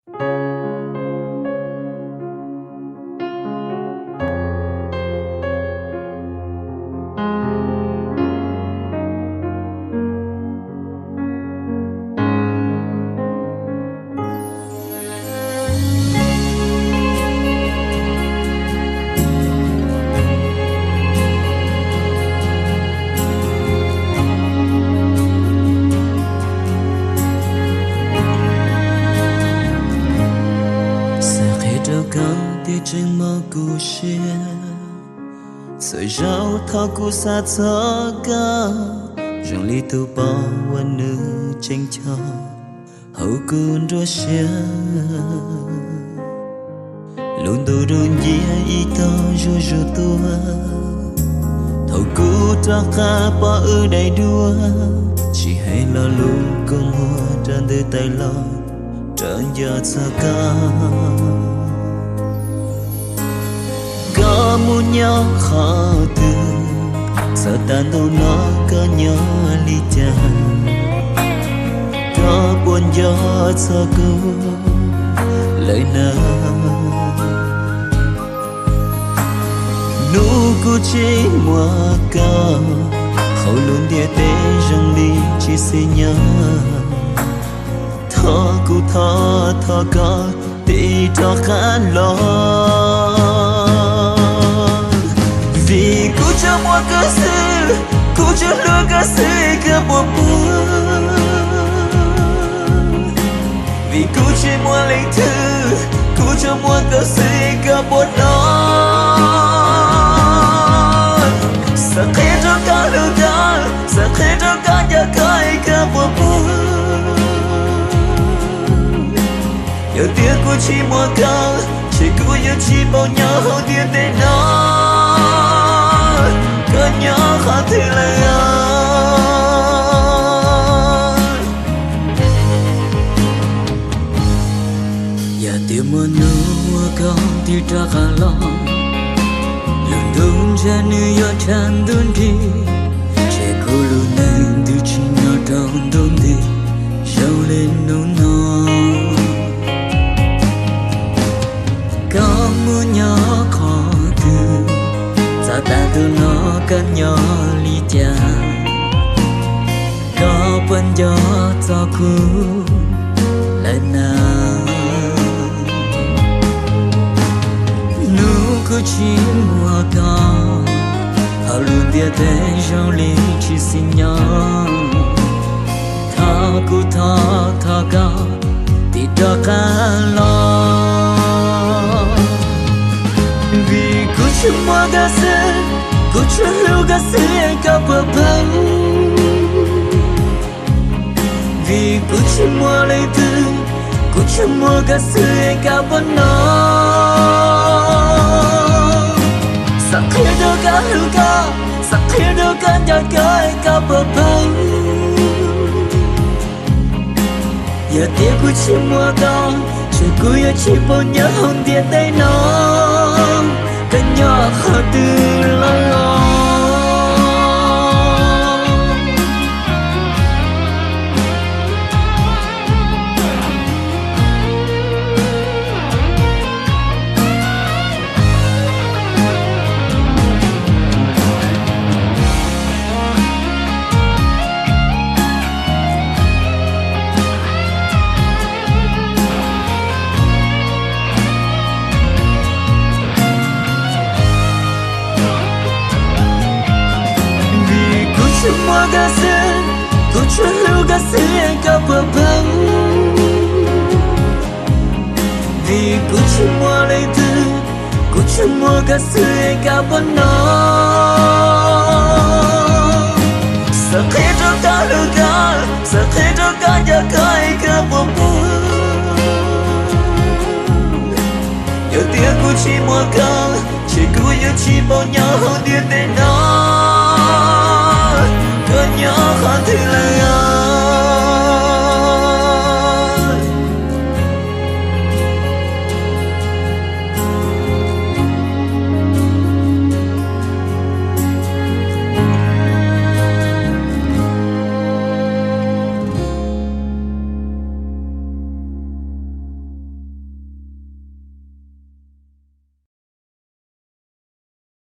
Xav qhia rau koj tias tseem mob kuv siab, txhua zaus thov kuv xav txog koj, zoo li tus poj uas nws tseem ncho hauv kuv nruab siab. Lub ntuj dub nciab ib tog zuj zus tuaj, thaum kuv rov qab pom wb daim duab, tsis hais lo lus kua muag rau ntws tais los rau nco txog koj. Koj mus nyob qhov twg, txog tas ntu no koj nyob li cas? Koj puas nco txog kuv lawm na? Hnub kuv tsis muaj koj, hauv lub ntiaj teb zoo li tsis xis nyob. Thov kuv thov thov koj tig rov qab los, vim kuv tsuas muaj koj xwb, kuv tsuas hlub koj xwb, koj puas pom? Vim kuv tsis muaj leej twg, kuv tsuas muaj koj xwb, koj puas hnov? Xav qhia rau koj hlub koj, xav qhia rau koj nco koj, koj puas pom? Yog tias kuv tsis muaj koj, ces kuv yuav tsis paub nyob hauv ntiaj teb no, koj nyob qhov twg lawm? Yog tias muaj hnub uas koj tig rov qab los, lub ntuj ntshe nws yuav tshav ntuj nrig, ces kuv lub neej twb tsis nyob rau ntuj nti zoo li hnub no. Koj mus nyob qhov twg, txog tas ntu no koj nyob li cas? Koj puas nco txog kuv lawm na? Hnub kuv tsis muaj koj, hauv lub ntiaj teb zoo li tsis xis nyob. Thov kuv thov thov koj tig rov qab los, vim kuv tsuas muaj koj xwb, kuv tsuas hlub koj xwb, koj puas pom? Vim kuv tsis muaj leej twg, kuv tsuas muaj koj xwb, koj puas hnov? Xav qhia rau koj hlub koj, xav qhia rau koj nco koj, koj puas pom? Yog tias kuv tsis muaj koj, ces kuv yuav tsis paub nyob hauv ntiaj teb no, koj nyob qhov twg los los. Vim kuv tsuas muaj koj xwb, kuv tsuas hlub koj xwb, koj puas pom? Vim kuv tsis muaj leej twg, kuv tsuas muaj koj xwb, koj puas hnov? Xav qhia rau koj hlub koj, xav qhia rau koj nco koj, koj puas pom? Yog tias kuv tsis muaj koj, ces kuv yuav tsis paub nyob hauv ntiaj teb no, koj nyob qhov twg